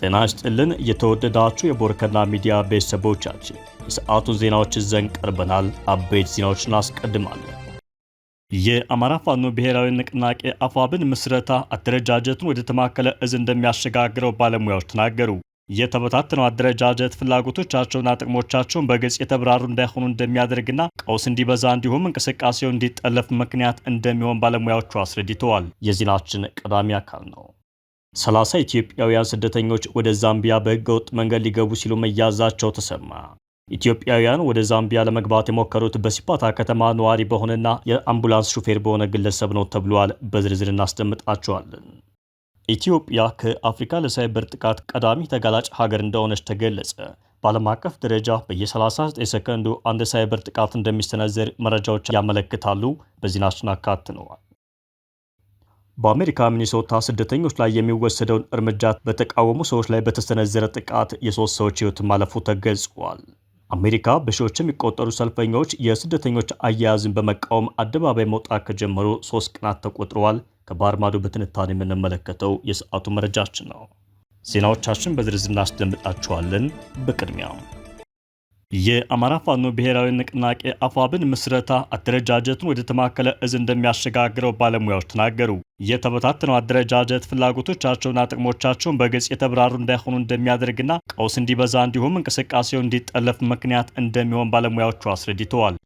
ጤና ይስጥልን የተወደዳችሁ የቦርከና ሚዲያ ቤተሰቦቻችን፣ የሰዓቱን ዜናዎች ይዘን ቀርበናል። አበይት ዜናዎችን እናስቀድማለን። የአማራ ፋኖ ብሔራዊ ንቅናቄ አፋብን ምስረታ አደረጃጀቱን ወደ ተማከለ እዝ እንደሚያሸጋግረው ባለሙያዎች ተናገሩ። የተበታተነው አደረጃጀት ፍላጎቶቻቸውና ጥቅሞቻቸውን በግልጽ የተብራሩ እንዳይሆኑ እንደሚያደርግና ቀውስ እንዲበዛ እንዲሁም እንቅስቃሴው እንዲጠለፍ ምክንያት እንደሚሆን ባለሙያዎቹ አስረድተዋል። የዜናችን ቀዳሚ አካል ነው። 30 ኢትዮጵያውያን ስደተኞች ወደ ዛምቢያ በህገወጥ መንገድ ሊገቡ ሲሉ መያዛቸው ተሰማ። ኢትዮጵያውያን ወደ ዛምቢያ ለመግባት የሞከሩት በሲፓታ ከተማ ነዋሪ በሆነና የአምቡላንስ ሹፌር በሆነ ግለሰብ ነው ተብሏል። በዝርዝር እናስደምጣቸዋለን። ኢትዮጵያ ከአፍሪካ ለሳይበር ጥቃት ቀዳሚ ተጋላጭ ሀገር እንደሆነች ተገለጸ። በዓለም አቀፍ ደረጃ በየ39 ሰከንዱ አንድ ሳይበር ጥቃት እንደሚሰነዘር መረጃዎች ያመለክታሉ። በዜናችን አካትነዋል። በአሜሪካ ሚኒሶታ ስደተኞች ላይ የሚወሰደውን እርምጃ በተቃወሙ ሰዎች ላይ በተሰነዘረ ጥቃት የሶስት ሰዎች ሕይወት ማለፉ ተገልጿል። አሜሪካ በሺዎች የሚቆጠሩ ሰልፈኞች የስደተኞች አያያዝን በመቃወም አደባባይ መውጣት ከጀመሩ 3 ቀናት ተቆጥረዋል። ከባህር ማዶ በትንታኔ የምንመለከተው የሰዓቱ መረጃችን ነው። ዜናዎቻችን በዝርዝር እናስደምጣችኋለን። በቅድሚያም የአማራ ፋኖ ብሔራዊ ንቅናቄ አፋብን ምስረታ አደረጃጀቱን ወደ ተማከለ እዝ እንደሚያሸጋግረው ባለሙያዎች ተናገሩ። የተበታተነው አደረጃጀት ፍላጎቶቻቸውና ጥቅሞቻቸውን በግልጽ የተብራሩ እንዳይሆኑ እንደሚያደርግና ቀውስ እንዲበዛ እንዲሁም እንቅስቃሴው እንዲጠለፍ ምክንያት እንደሚሆን ባለሙያዎቹ አስረድተዋል።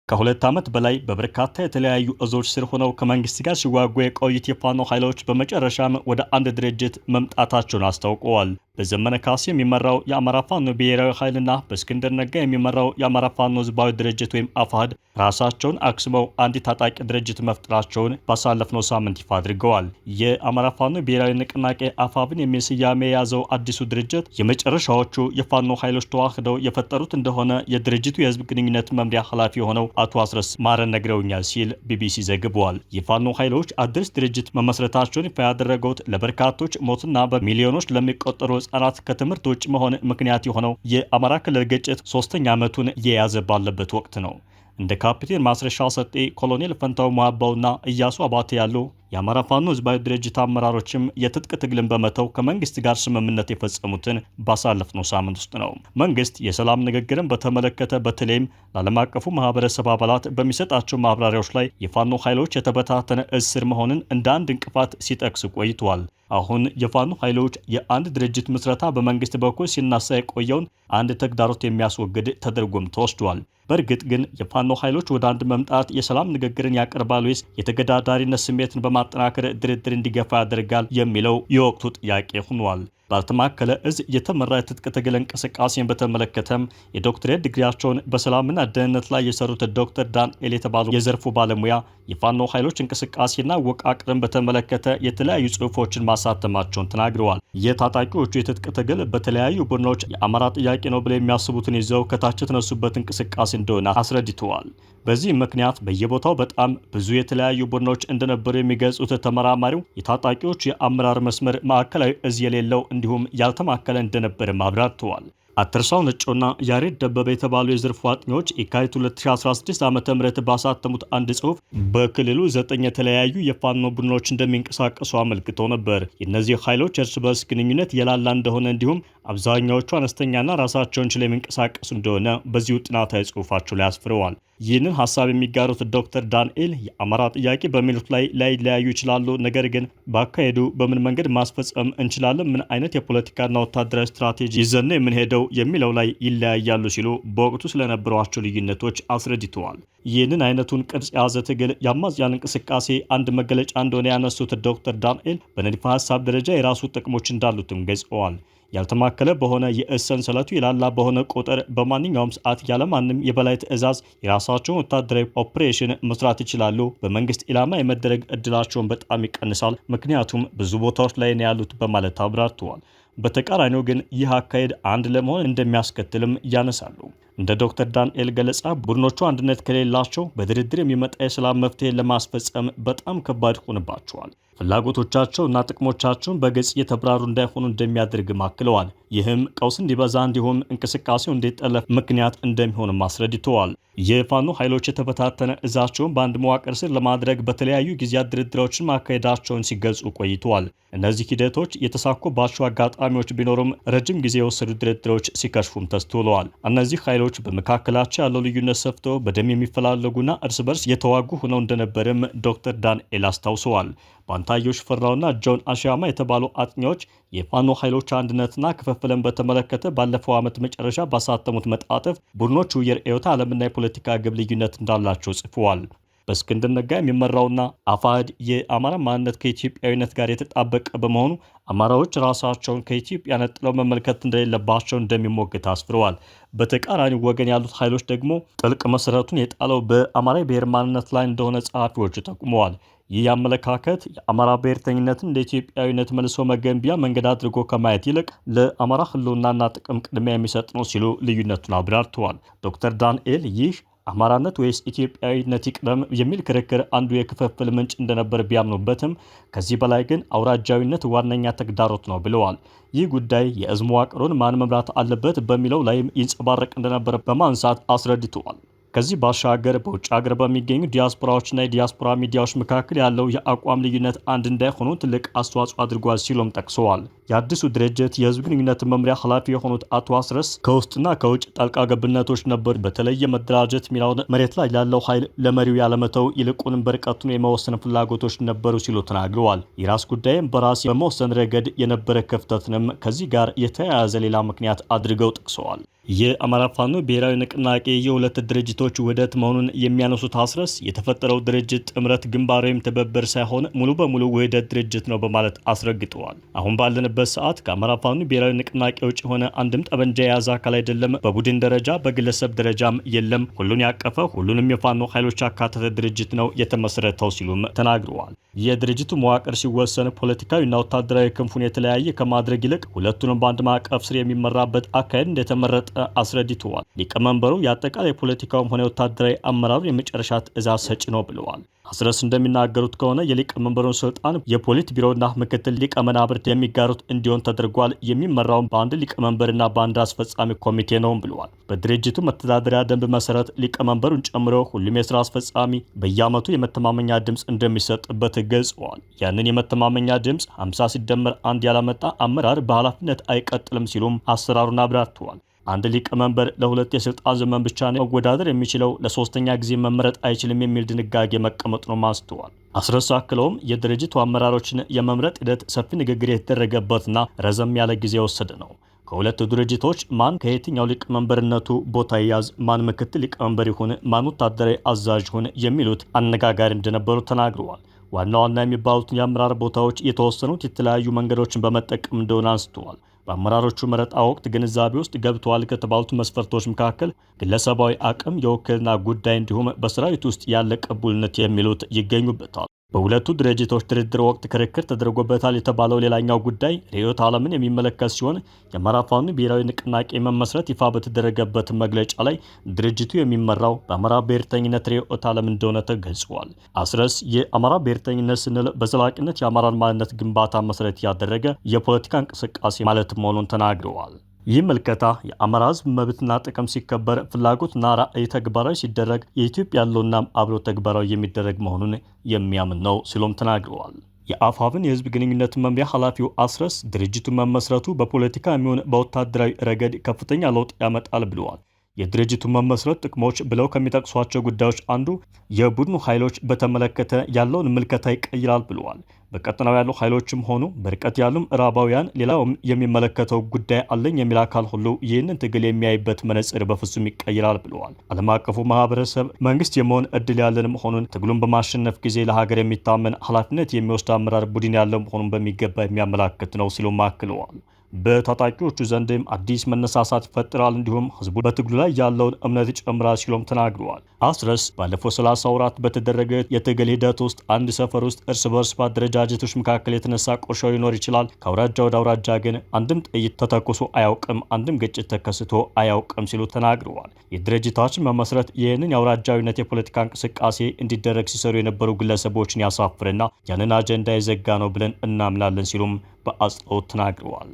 ከ2 ዓመት በላይ በበርካታ የተለያዩ እዞች ስር ሆነው ከመንግስት ጋር ሲዋጉ የቆዩት የፋኖ ኃይሎች በመጨረሻም ወደ አንድ ድርጅት መምጣታቸውን አስታውቀዋል። በዘመነ ካሴ የሚመራው የአማራ ፋኖ ብሔራዊ ኃይልና በእስክንድር ነጋ የሚመራው የአማራ ፋኖ ህዝባዊ ድርጅት ወይም አፋህድ ራሳቸውን አክስመው አንድ ታጣቂ ድርጅት መፍጠራቸውን ባሳለፍነው ሳምንት ይፋ አድርገዋል። የአማራ ፋኖ ብሔራዊ ንቅናቄ አፋብን የሚል ስያሜ የያዘው አዲሱ ድርጅት የመጨረሻዎቹ የፋኖ ኃይሎች ተዋህደው የፈጠሩት እንደሆነ የድርጅቱ የህዝብ ግንኙነት መምሪያ ኃላፊ የሆነው አቶ አስረስ ማረ ነግረውኛል ሲል ቢቢሲ ዘግቧል። የፋኖ ኃይሎች አዲስ ድርጅት መመስረታቸውን ይፋ ያደረጉት ለበርካቶች ሞትና በሚሊዮኖች ለሚቆጠሩ ህጻናት ከትምህርት ውጭ መሆን ምክንያት የሆነው የአማራ ክልል ግጭት ሶስተኛ ዓመቱን እየያዘ ባለበት ወቅት ነው። እንደ ካፒቴን ማስረሻ ሰጤ፣ ኮሎኔል ፈንታው ሙሃባውና እያሱ አባተ ያሉ የአማራ ፋኖ ህዝባዊ ድርጅት አመራሮችም የትጥቅ ትግልን በመተው ከመንግስት ጋር ስምምነት የፈጸሙትን ባሳለፍነው ሳምንት ውስጥ ነው። መንግስት የሰላም ንግግርን በተመለከተ በተለይም ለዓለም አቀፉ ማህበረሰብ አባላት በሚሰጣቸው ማብራሪያዎች ላይ የፋኖ ኃይሎች የተበታተነ እዝ ስር መሆንን እንደ አንድ እንቅፋት ሲጠቅስ ቆይቷል። አሁን የፋኖ ኃይሎች የአንድ ድርጅት ምስረታ በመንግስት በኩል ሲናሳ የቆየውን አንድ ተግዳሮት የሚያስወግድ ተደርጎም ተወስዷል። በእርግጥ ግን የፋኖ ኃይሎች ወደ አንድ መምጣት የሰላም ንግግርን ያቀርባል ወይስ የተገዳዳሪነት ስሜትን በማጠናከር ድርድር እንዲገፋ ያደርጋል የሚለው የወቅቱ ጥያቄ ሆኗል። ባልተማከለ እዝ የተመራ የትጥቅ ትግል እንቅስቃሴን በተመለከተም የዶክትሬት ዲግሪያቸውን በሰላምና ደህንነት ላይ የሰሩት ዶክተር ዳንኤል የተባሉ የዘርፉ ባለሙያ የፋኖ ኃይሎች እንቅስቃሴና አወቃቀርን በተመለከተ የተለያዩ ጽሑፎችን ማሳተማቸውን ተናግረዋል። የታጣቂዎቹ የትጥቅ ትግል በተለያዩ ቡድኖች የአማራ ጥያቄ ነው ብለው የሚያስቡትን ይዘው ከታች የተነሱበት እንቅስቃሴ እንደሆነ አስረድተዋል። በዚህ ምክንያት በየቦታው በጣም ብዙ የተለያዩ ቡድኖች እንደነበሩ የሚገልጹት ተመራማሪው የታጣቂዎቹ የአመራር መስመር ማዕከላዊ እዝ የሌለው እንዲሁም ያልተማከለ እንደነበርም አብራርተዋል። አትርሳው ነጮና ያሬድ ደበበ የተባሉ የዘርፉ አጥኚዎች የካቲት 2016 ዓ ም ባሳተሙት አንድ ጽሑፍ በክልሉ ዘጠኝ የተለያዩ የፋኖ ቡድኖች እንደሚንቀሳቀሱ አመልክተው ነበር። የእነዚህ ኃይሎች እርስ በርስ ግንኙነት የላላ እንደሆነ እንዲሁም አብዛኛዎቹ አነስተኛና ራሳቸውን ችለው የሚንቀሳቀሱ እንደሆነ በዚሁ ጥናታዊ ጽሑፋቸው ላይ አስፍረዋል። ይህንን ሀሳብ የሚጋሩት ዶክተር ዳንኤል የአማራ ጥያቄ በሚሉት ላይ ላይለያዩ ይችላሉ። ነገር ግን በአካሄዱ በምን መንገድ ማስፈጸም እንችላለን፣ ምን አይነት የፖለቲካና ወታደራዊ ስትራቴጂ ይዘን ነው የምንሄደው የሚለው ላይ ይለያያሉ ሲሉ በወቅቱ ስለነበሯቸው ልዩነቶች አስረድተዋል። ይህንን አይነቱን ቅርጽ የያዘ ትግል የአማጽያን እንቅስቃሴ አንድ መገለጫ እንደሆነ ያነሱት ዶክተር ዳንኤል በንድፈ ሀሳብ ደረጃ የራሱ ጥቅሞች እንዳሉትም ገልጸዋል። ያልተማከለ በሆነ የእዝ ሰንሰለቱ የላላ በሆነ ቁጥር በማንኛውም ሰዓት ያለማንም የበላይ ትዕዛዝ የራሳቸውን ወታደራዊ ኦፕሬሽን መስራት ይችላሉ። በመንግስት ኢላማ የመደረግ እድላቸውን በጣም ይቀንሳል፣ ምክንያቱም ብዙ ቦታዎች ላይ ነው ያሉት በማለት አብራርተዋል። በተቃራኒው ግን ይህ አካሄድ አንድ አለመሆን እንደሚያስከትልም ያነሳሉ። እንደ ዶክተር ዳንኤል ገለጻ ቡድኖቹ አንድነት ከሌላቸው በድርድር የሚመጣ የሰላም መፍትሄ ለማስፈጸም በጣም ከባድ ይሆንባቸዋል። ፍላጎቶቻቸውና ጥቅሞቻቸውን በግልጽ የተብራሩ እንዳይሆኑ እንደሚያደርግም አክለዋል። ይህም ቀውስ እንዲበዛ እንዲሁም እንቅስቃሴው እንዲጠለፍ ምክንያት እንደሚሆንም አስረድተዋል። የፋኖ ኃይሎች የተበታተነ እዛቸውን በአንድ መዋቅር ስር ለማድረግ በተለያዩ ጊዜያት ድርድሮችን ማካሄዳቸውን ሲገልጹ ቆይተዋል። እነዚህ ሂደቶች የተሳኩባቸው አጋጣሚዎች ቢኖሩም ረጅም ጊዜ የወሰዱ ድርድሮች ሲከሽፉም ተስተውለዋል። እነዚህ ኃይሎች በመካከላቸው ያለው ልዩነት ሰፍቶ በደም የሚፈላለጉና እርስ በርስ የተዋጉ ሆነው እንደነበርም ዶክተር ዳንኤል አስታውሰዋል። ባንታየሁ ሽፈራውና ጆን አሻማ የተባሉ አጥኚዎች የፋኖ ኃይሎች አንድነትና ክፍፍልን በተመለከተ ባለፈው ዓመት መጨረሻ ባሳተሙት መጣጥፍ ቡድኖቹ የርዕዮተ ዓለምና የፖለቲካ ግብ ልዩነት እንዳላቸው ጽፈዋል። በእስክንድር ነጋ የሚመራውና አፋሕድ የአማራ ማንነት ከኢትዮጵያዊነት ጋር የተጣበቀ በመሆኑ አማራዎች ራሳቸውን ከኢትዮጵያ ነጥለው መመልከት እንደሌለባቸው እንደሚሞግት አስፍረዋል። በተቃራኒ ወገን ያሉት ኃይሎች ደግሞ ጥልቅ መሰረቱን የጣለው በአማራ ብሔር ማንነት ላይ እንደሆነ ጸሐፊዎቹ ጠቁመዋል። ይህ አመለካከት የአማራ ብሔርተኝነትን እንደ ኢትዮጵያዊነት መልሶ መገንቢያ መንገድ አድርጎ ከማየት ይልቅ ለአማራ ሕልውናና ጥቅም ቅድሚያ የሚሰጥ ነው ሲሉ ልዩነቱን አብራርተዋል። ዶክተር ዳንኤል ይህ አማራነት ወይስ ኢትዮጵያዊነት ይቅደም የሚል ክርክር አንዱ የክፍፍል ምንጭ እንደነበር ቢያምኑበትም ከዚህ በላይ ግን አውራጃዊነት ዋነኛ ተግዳሮት ነው ብለዋል። ይህ ጉዳይ የእዝ መዋቅሩን ማን መምራት አለበት በሚለው ላይም ይንጸባረቅ እንደነበር በማንሳት አስረድተዋል። ከዚህ ባሻገር በውጭ ሀገር በሚገኙ ዲያስፖራዎችና የዲያስፖራ ሚዲያዎች መካከል ያለው የአቋም ልዩነት አንድ እንዳይሆኑ ትልቅ አስተዋጽኦ አድርጓል ሲሉም ጠቅሰዋል። የአዲሱ ድርጅት የህዝብ ግንኙነት መምሪያ ኃላፊ የሆኑት አቶ አስረስ ከውስጥና ከውጭ ጣልቃ ገብነቶች ነበሩ። በተለይ የመደራጀት ሚናውን መሬት ላይ ላለው ኃይል ለመሪው ያለመተው ይልቁንም በርቀቱን የመወሰን ፍላጎቶች ነበሩ ሲሉ ተናግረዋል። የራስ ጉዳይም በራስ በመወሰን ረገድ የነበረ ክፍተትንም ከዚህ ጋር የተያያዘ ሌላ ምክንያት አድርገው ጠቅሰዋል። የአማራ ፋኖ ብሔራዊ ንቅናቄ የሁለት ድርጅቶች ውህደት መሆኑን የሚያነሱት አስረስ የተፈጠረው ድርጅት ጥምረት፣ ግንባር ወይም ትብብር ሳይሆን ሙሉ በሙሉ ውህደት ድርጅት ነው በማለት አስረግጠዋል። አሁን ባለንበት ሰዓት ከአማራ ፋኖ ብሔራዊ ንቅናቄ ውጭ የሆነ አንድም ጠመንጃ የያዘ አካል አይደለም። በቡድን ደረጃ በግለሰብ ደረጃም የለም። ሁሉን ያቀፈ ሁሉንም የፋኖ ኃይሎች ያካተተ ድርጅት ነው የተመሰረተው ሲሉም ተናግረዋል። የድርጅቱ መዋቅር ሲወሰን ፖለቲካዊና ወታደራዊ ክንፉን የተለያየ ከማድረግ ይልቅ ሁለቱንም በአንድ ማዕቀፍ ስር የሚመራበት አካሄድ እንደተመረጠ አስረድተዋል። ሊቀመንበሩ የአጠቃላይ ፖለቲካውም ሆነ ወታደራዊ አመራሩ የመጨረሻ ትዕዛዝ ሰጪ ነው ብለዋል። አስረስ እንደሚናገሩት ከሆነ የሊቀመንበሩን ስልጣን የፖሊት ቢሮና ምክትል ሊቀመናብርት የሚጋሩት እንዲሆን ተደርጓል። የሚመራውን በአንድ ሊቀመንበርና በአንድ አስፈጻሚ ኮሚቴ ነው ብለዋል። በድርጅቱ መተዳደሪያ ደንብ መሰረት ሊቀመንበሩን ጨምሮ ሁሉም የስራ አስፈጻሚ በየዓመቱ የመተማመኛ ድምፅ እንደሚሰጥበት ገልጸዋል። ያንን የመተማመኛ ድምፅ 50 ሲደመር አንድ ያላመጣ አመራር በኃላፊነት አይቀጥልም ሲሉም አሰራሩን አብራርተዋል። አንድ ሊቀመንበር ለሁለት የስልጣን ዘመን ብቻ ነው መወዳደር የሚችለው፣ ለሶስተኛ ጊዜ መመረጥ አይችልም የሚል ድንጋጌ መቀመጡንም አንስተዋል። አስረስ አክለውም የድርጅቱ አመራሮችን የመምረጥ ሂደት ሰፊ ንግግር የተደረገበትና ረዘም ያለ ጊዜ የወሰደ ነው። ከሁለቱ ድርጅቶች ማን ከየትኛው ሊቀመንበርነቱ ቦታ ይያዝ፣ ማን ምክትል ሊቀመንበር ይሁን፣ ማን ወታደራዊ አዛዥ ይሁን የሚሉት አነጋጋሪ እንደነበሩ ተናግረዋል። ዋና ዋና የሚባሉትን የአመራር ቦታዎች የተወሰኑት የተለያዩ መንገዶችን በመጠቀም እንደሆነ አንስተዋል። በአመራሮቹ መረጣ ወቅት ግንዛቤ ውስጥ ገብተዋል ከተባሉት መስፈርቶች መካከል ግለሰባዊ አቅም፣ የውክልና ጉዳይ እንዲሁም በሰራዊት ውስጥ ያለ ቅቡልነት የሚሉት ይገኙበታል። በሁለቱ ድርጅቶች ድርድር ወቅት ክርክር ተደርጎበታል የተባለው ሌላኛው ጉዳይ ርዕዮተ ዓለምን የሚመለከት ሲሆን የአማራ ፋኖ ብሔራዊ ንቅናቄ መመስረት ይፋ በተደረገበት መግለጫ ላይ ድርጅቱ የሚመራው በአማራ ብሔርተኝነት ርዕዮተ ዓለም እንደሆነ ተገልጿል። አስረስ የአማራ ብሔርተኝነት ስንል በዘላቂነት የአማራን ማንነት ግንባታ መሰረት ያደረገ የፖለቲካ እንቅስቃሴ ማለት መሆኑን ተናግረዋል። ይህ ምልከታ የአማራ ሕዝብ መብትና ጥቅም ሲከበር፣ ፍላጎትና ራዕይ ተግባራዊ ሲደረግ የኢትዮጵያ ሕልውናም አብሮ ተግባራዊ የሚደረግ መሆኑን የሚያምን ነው ሲሉም ተናግረዋል። የአፋብን የህዝብ ግንኙነት መምሪያ ኃላፊው አስረስ ድርጅቱ መመስረቱ በፖለቲካ የሚሆን በወታደራዊ ረገድ ከፍተኛ ለውጥ ያመጣል ብለዋል። የድርጅቱ መመስረት ጥቅሞች ብለው ከሚጠቅሷቸው ጉዳዮች አንዱ የቡድኑ ኃይሎች በተመለከተ ያለውን ምልከታ ይቀይራል ብለዋል። በቀጠናው ያሉ ኃይሎችም ሆኑ በርቀት ያሉ ምዕራባውያን፣ ሌላውም የሚመለከተው ጉዳይ አለኝ የሚል አካል ሁሉ ይህንን ትግል የሚያይበት መነጽር በፍጹም ይቀይራል ብለዋል። ዓለም አቀፉ ማህበረሰብ መንግስት የመሆን እድል ያለን መሆኑን፣ ትግሉን በማሸነፍ ጊዜ ለሀገር የሚታመን ኃላፊነት የሚወስድ አመራር ቡድን ያለው መሆኑን በሚገባ የሚያመላክት ነው ሲሉም አክለዋል። በታጣቂዎቹ ዘንድም አዲስ መነሳሳት ይፈጥራል፣ እንዲሁም ህዝቡ በትግሉ ላይ ያለውን እምነት ይጨምራል ሲሉም ተናግረዋል። አስረስ ባለፈው 30 ወራት በተደረገ የትግል ሂደት ውስጥ አንድ ሰፈር ውስጥ እርስ በርስ በአደረጃጀቶች መካከል የተነሳ ቁርሾ ሊኖር ይችላል። ከአውራጃ ወደ አውራጃ ግን አንድም ጥይት ተተኩሶ አያውቅም፣ አንድም ግጭት ተከስቶ አያውቅም ሲሉ ተናግረዋል። የድርጅታችን መመስረት ይህንን የአውራጃዊነት የፖለቲካ እንቅስቃሴ እንዲደረግ ሲሰሩ የነበሩ ግለሰቦችን ያሳፍርና ያንን አጀንዳ የዘጋ ነው ብለን እናምናለን ሲሉም በአጽንኦት ተናግረዋል።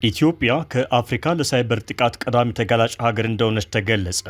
ኢትዮጵያ ከአፍሪካ ለሳይበር ጥቃት ቀዳሚ ተጋላጭ ሀገር እንደሆነች ተገለጸ።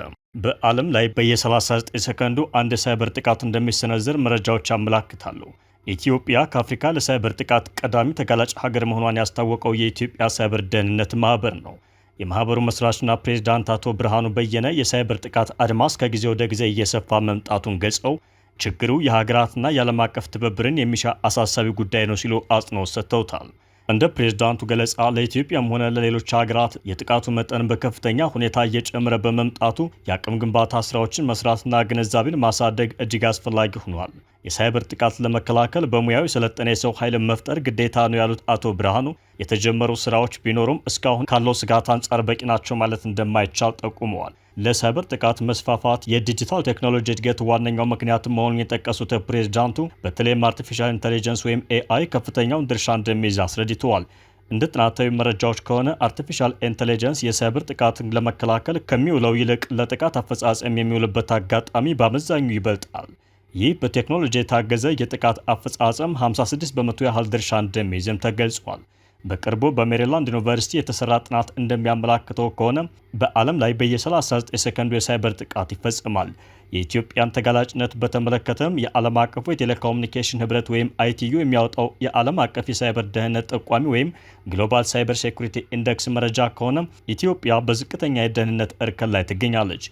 በዓለም ላይ በየ39 ሰከንዱ አንድ የሳይበር ጥቃት እንደሚሰነዘር መረጃዎች ያመላክታሉ። ኢትዮጵያ ከአፍሪካ ለሳይበር ጥቃት ቀዳሚ ተጋላጭ ሀገር መሆኗን ያስታወቀው የኢትዮጵያ ሳይበር ደህንነት ማህበር ነው። የማህበሩ መስራችና ፕሬዚዳንት አቶ ብርሃኑ በየነ የሳይበር ጥቃት አድማስ ከጊዜ ወደ ጊዜ እየሰፋ መምጣቱን ገልጸው ችግሩ የሀገራትና የዓለም አቀፍ ትብብርን የሚሻ አሳሳቢ ጉዳይ ነው ሲሉ አጽንኦት ሰጥተውታል። እንደ ፕሬዝዳንቱ ገለጻ ለኢትዮጵያም ሆነ ለሌሎች ሀገራት የጥቃቱ መጠን በከፍተኛ ሁኔታ እየጨመረ በመምጣቱ የአቅም ግንባታ ስራዎችን መስራትና ግንዛቤን ማሳደግ እጅግ አስፈላጊ ሆኗል። የሳይበር ጥቃት ለመከላከል በሙያው የሰለጠነ የሰው ኃይል መፍጠር ግዴታ ነው ያሉት አቶ ብርሃኑ የተጀመሩ ስራዎች ቢኖሩም እስካሁን ካለው ስጋት አንጻር በቂ ናቸው ማለት እንደማይቻል ጠቁመዋል። ለሳይበር ጥቃት መስፋፋት የዲጂታል ቴክኖሎጂ እድገት ዋነኛው ምክንያት መሆኑን የጠቀሱት ፕሬዝዳንቱ በተለይም artificial intelligence ወይም AI ከፍተኛውን ድርሻ እንደሚይዝ አስረድተዋል። እንደ ጥናታዊ መረጃዎች ከሆነ artificial intelligence የሳይበር ጥቃትን ለመከላከል ከሚውለው ይልቅ ለጥቃት አፈጻጸም የሚውልበት አጋጣሚ በአመዛኙ ይበልጣል። ይህ በቴክኖሎጂ የታገዘ የጥቃት አፈጻጸም 56% ያህል ድርሻ እንደሚይዝም ተገልጿል። በቅርቡ በሜሪላንድ ዩኒቨርሲቲ የተሰራ ጥናት እንደሚያመላክተው ከሆነ በዓለም ላይ በየ39 ሰከንዱ የሳይበር ጥቃት ይፈጸማል። የኢትዮጵያን ተጋላጭነት በተመለከተም የዓለም አቀፉ የቴሌኮሙኒኬሽን ህብረት ወይም ITU የሚያወጣው የዓለም አቀፍ የሳይበር ደህንነት ጠቋሚ ወይም Global Cyber Security Index መረጃ ከሆነ ኢትዮጵያ በዝቅተኛ የደህንነት እርከን ላይ ትገኛለች።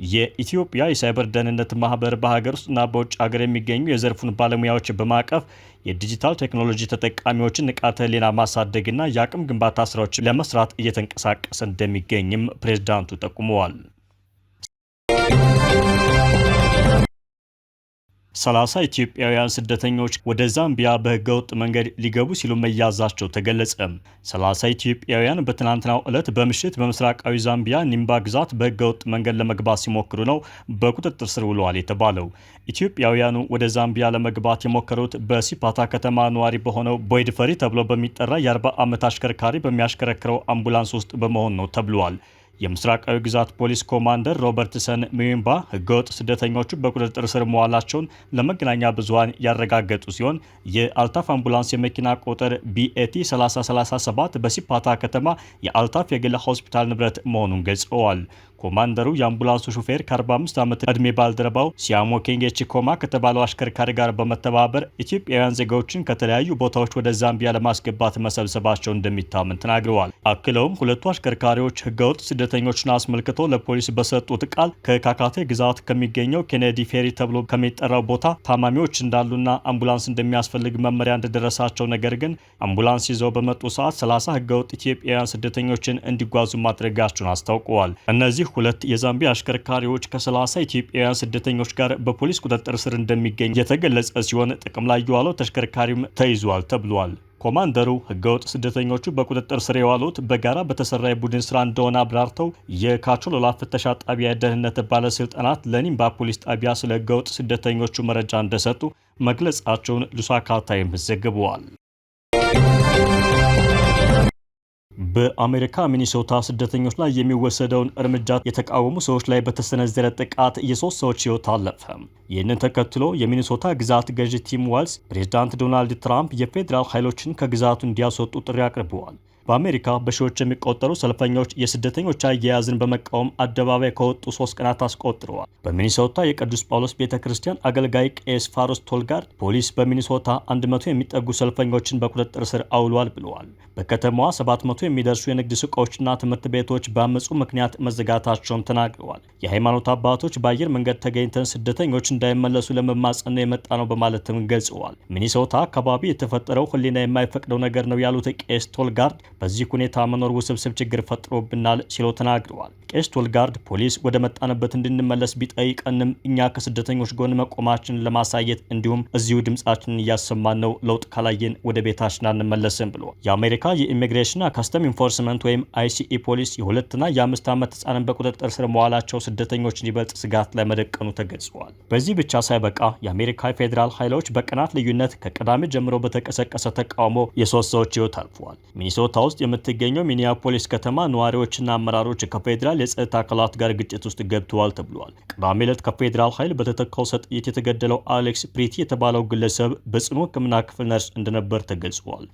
የኢትዮጵያ የሳይበር ደህንነት ማህበር በሀገር ውስጥና በውጭ ሀገር የሚገኙ የዘርፉን ባለሙያዎች በማቀፍ የዲጂታል ቴክኖሎጂ ተጠቃሚዎችን ንቃተ ህሊና ማሳደግና የአቅም ግንባታ ስራዎች ለመስራት እየተንቀሳቀሰ እንደሚገኝም ፕሬዝዳንቱ ጠቁመዋል። 30 ኢትዮጵያውያን ስደተኞች ወደ ዛምቢያ በህገወጥ መንገድ ሊገቡ ሲሉ መያዛቸው ተገለጸ። 30 ኢትዮጵያውያን በትናንትናው ዕለት በምሽት በምስራቃዊ ዛምቢያ ኒምባ ግዛት በህገወጥ መንገድ ለመግባት ሲሞክሩ ነው በቁጥጥር ስር ውለዋል የተባለው። ኢትዮጵያውያኑ ወደ ዛምቢያ ለመግባት የሞከሩት በሲፓታ ከተማ ነዋሪ በሆነው ቦይድ ፈሪ ተብሎ በሚጠራ የ40 ዓመት አሽከርካሪ በሚያሽከረክረው አምቡላንስ ውስጥ በመሆን ነው ተብሏል። የምስራቃዊ ግዛት ፖሊስ ኮማንደር ሮበርትሰን ሚዊምባ ህገወጥ ስደተኞቹ በቁጥጥር ስር መዋላቸውን ለመገናኛ ብዙኃን ያረጋገጡ ሲሆን የአልታፍ አምቡላንስ የመኪና ቁጥር BAT 3037 በሲፓታ ከተማ የአልታፍ የግል ሆስፒታል ንብረት መሆኑን ገልጸዋል። ኮማንደሩ የአምቡላንሱ ሹፌር ከ45 ዓመት ዕድሜ ባልደረባው ሲያሞ ኬንጌ ቺኮማ ከተባለው አሽከርካሪ ጋር በመተባበር ኢትዮጵያውያን ዜጋዎችን ከተለያዩ ቦታዎች ወደ ዛምቢያ ለማስገባት መሰብሰባቸው እንደሚታመን ተናግረዋል። አክለውም ሁለቱ አሽከርካሪዎች ህገወጥ ስደተኞችን አስመልክቶ ለፖሊስ በሰጡት ቃል ከካካቴ ግዛት ከሚገኘው ኬኔዲ ፌሪ ተብሎ ከሚጠራው ቦታ ታማሚዎች እንዳሉና አምቡላንስ እንደሚያስፈልግ መመሪያ እንደደረሳቸው፣ ነገር ግን አምቡላንስ ይዘው በመጡ ሰዓት 30 ህገወጥ ኢትዮጵያውያን ስደተኞችን እንዲጓዙ ማድረጋቸውን አስታውቀዋል። እነዚህ ሁለት የዛምቢያ አሽከርካሪዎች ከ30 ኢትዮጵያውያን ስደተኞች ጋር በፖሊስ ቁጥጥር ስር እንደሚገኝ የተገለጸ ሲሆን ጥቅም ላይ የዋለው ተሽከርካሪም ተይዟል ተብሏል። ኮማንደሩ ህገወጥ ስደተኞቹ በቁጥጥር ስር የዋሉት በጋራ በተሰራ የቡድን ስራ እንደሆነ አብራርተው የካቾሎላ ፍተሻ ጣቢያ የደህንነት ባለስልጣናት ለኒምባ ፖሊስ ጣቢያ ስለ ህገወጥ ስደተኞቹ መረጃ እንደሰጡ መግለጻቸውን ሉሳካ ታይምስ ዘግበዋል። በአሜሪካ ሚኒሶታ ስደተኞች ላይ የሚወሰደውን እርምጃ የተቃወሙ ሰዎች ላይ በተሰነዘረ ጥቃት የሶስት ሰዎች ህይወት አለፈ። ይህንን ተከትሎ የሚኒሶታ ግዛት ገዢ ቲም ዋልስ ፕሬዚዳንት ዶናልድ ትራምፕ የፌዴራል ኃይሎችን ከግዛቱ እንዲያስወጡ ጥሪ አቅርበዋል። በአሜሪካ በሺዎች የሚቆጠሩ ሰልፈኞች የስደተኞች አያያዝን በመቃወም አደባባይ ከወጡ 3 ቀናት አስቆጥረዋል። በሚኒሶታ የቅዱስ ጳውሎስ ቤተ ክርስቲያን አገልጋይ ቄስ ፋሮስ ቶልጋርድ ፖሊስ በሚኒሶታ 100 የሚጠጉ ሰልፈኞችን በቁጥጥር ስር አውሏል ብለዋል። በከተማዋ 700 የሚደርሱ የንግድ ሱቆችና ትምህርት ቤቶች በአመፁ ምክንያት መዘጋታቸውን ተናግረዋል። የሃይማኖት አባቶች በአየር መንገድ ተገኝተን ስደተኞች እንዳይመለሱ ለመማጸን ነው የመጣነው በማለትም ገልጸዋል። ሚኒሶታ አካባቢ የተፈጠረው ሕሊና የማይፈቅደው ነገር ነው ያሉት ቄስ ቶልጋርድ በዚህ ሁኔታ መኖር ውስብስብ ችግር ፈጥሮብናል ሲሉ ተናግረዋል። ቄስ ቶልጋርድ ፖሊስ ወደ መጣንበት እንድንመለስ ቢጠይቀንም እኛ ከስደተኞች ጎን መቆማችንን ለማሳየት እንዲሁም እዚሁ ድምጻችንን እያሰማን ነው፣ ለውጥ ካላየን ወደ ቤታችን አንመለስም ብለዋል። የአሜሪካ የ Immigration ና Custom Enforcement ወይም ICE ፖሊስ የ2ና የ5 ዓመት ህጻንን በቁጥጥር ስር መዋላቸው ስደተኞችን ይበልጥ ስጋት ላይ መደቀኑ ተገልጿል። በዚህ ብቻ ሳይበቃ የአሜሪካ ፌዴራል ኃይሎች በቀናት ልዩነት ከቅዳሜ ጀምሮ በተቀሰቀሰ ተቃውሞ የ3 ሰዎች ህይወት አልፈዋል። ሚኒሶታ ውስጥ የምትገኘው ሚኒያፖሊስ ከተማ ነዋሪዎችና አመራሮች ከፌዴራል የጸጥታ አካላት ጋር ግጭት ውስጥ ገብተዋል ተብሏል። ቅዳሜ ዕለት ከፌዴራል ኃይል በተተኮሰ ጥይት የተገደለው አሌክስ ፕሪቲ የተባለው ግለሰብ በጽኑ ሕክምና ክፍል ነርስ እንደነበር ተገልጿል።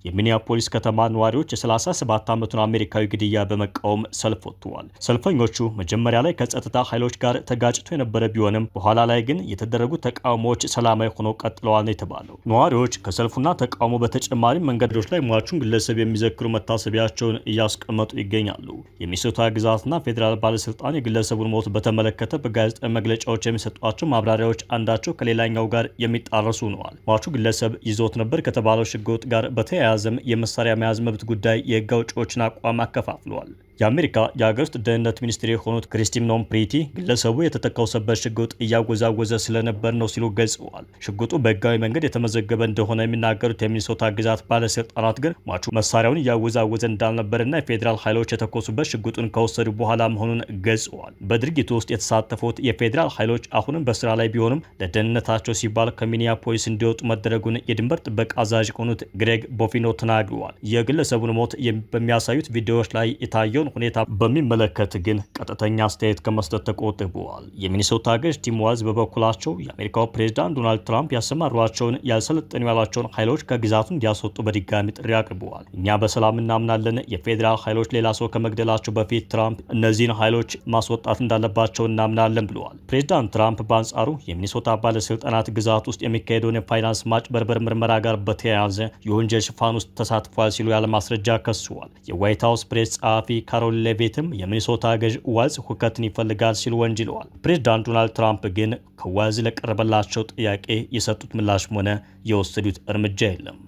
የሚኒያፖሊስ ከተማ ነዋሪዎች የ37 ዓመቱን አሜሪካዊ ግድያ በመቃወም ሰልፍ ወጥተዋል። ሰልፈኞቹ መጀመሪያ ላይ ከጸጥታ ኃይሎች ጋር ተጋጭቶ የነበረ ቢሆንም በኋላ ላይ ግን የተደረጉ ተቃውሞዎች ሰላማዊ ሆነው ቀጥለዋል ነው የተባለው። ነዋሪዎች ከሰልፉና ተቃውሞ በተጨማሪ መንገዶች ላይ ሟቹን ግለሰብ የሚዘክሩ መታሰቢያቸውን እያስቀመጡ ይገኛሉ። የሚኒሶታ ግዛትና ፌዴራል ባለስልጣን የግለሰቡን ሞት በተመለከተ በጋዜጣዊ መግለጫዎች የሚሰጧቸው ማብራሪያዎች አንዳቸው ከሌላኛው ጋር የሚጣረሱ ሆነዋል። ሟቹ ግለሰብ ይዞት ነበር ከተባለው ሽጉጥ ጋር በተያያዘም የመሳሪያ መያዝ መብት ጉዳይ የህግ አውጪዎችን አቋም አከፋፍለዋል። የአሜሪካ የሀገር ውስጥ ደህንነት ሚኒስትር የሆኑት ክሪስቲ ኖም ፕሪቲ ግለሰቡ የተተኮሰበት ሽጉጥ እያወዛወዘ ስለነበር ነው ሲሉ ገልጸዋል። ሽጉጡ በህጋዊ መንገድ የተመዘገበ እንደሆነ የሚናገሩት የሚኒሶታ ግዛት ባለስልጣናት ግን ሟቹ መሳሪያውን እያወዛወዘ እንዳልነበርና የፌዴራል ኃይሎች የተኮሱበት ሽጉጡን ከወሰዱ በኋላ መሆኑን ገልጸዋል። በድርጊቱ ውስጥ የተሳተፉት የፌዴራል ኃይሎች አሁንም በስራ ላይ ቢሆኑም ለደህንነታቸው ሲባል ከሚኒያፖሊስ እንዲወጡ መደረጉን የድንበር ጥበቃ አዛዥ የሆኑት ግሬግ ቦፊኖ ተናግረዋል። የግለሰቡን ሞት በሚያሳዩት ቪዲዮዎች ላይ የታየውን ሁኔታ በሚመለከት ግን ቀጥተኛ አስተያየት ከመስጠት ተቆጥበዋል። የሚኒሶታ ገዥ ቲም ዋልዝ በበኩላቸው የአሜሪካው ፕሬዝዳንት ዶናልድ ትራምፕ ያሰማሯቸውን ያልሰለጠኑ ያሏቸውን ኃይሎች ከግዛቱ እንዲያስወጡ በድጋሚ ጥሪ አቅርበዋል። እኛ በሰላም እናምናለን። የፌዴራል ኃይሎች ሌላ ሰው ከመግደላቸው በፊት ትራምፕ እነዚህን ኃይሎች ማስወጣት እንዳለባቸው እናምናለን ብለዋል። ፕሬዝዳንት ትራምፕ በአንጻሩ የሚኒሶታ ባለስልጣናት ግዛት ውስጥ የሚካሄደውን የፋይናንስ ማጭበርበር ምርመራ ጋር በተያያዘ የወንጀል ሽፋን ውስጥ ተሳትፏል ሲሉ ያለማስረጃ ከስዋል። የዋይት ሀውስ ፕሬስ ጸሐፊ ካሮል ሌቬትም የሚኒሶታ ገዥ ዋልዝ ሁከትን ይፈልጋል ሲሉ ወንጅለዋል። ፕሬዝዳንት ዶናልድ ትራምፕ ግን ከዋልዝ ለቀረበላቸው ጥያቄ የሰጡት ምላሽም ሆነ የወሰዱት እርምጃ የለም።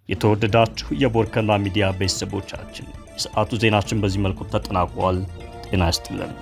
የተወደዳችሁ የቦርከና ሚዲያ ቤተሰቦቻችን የሰዓቱ ዜናችን በዚህ መልኩ ተጠናቋል። ጤና ይስጥልን።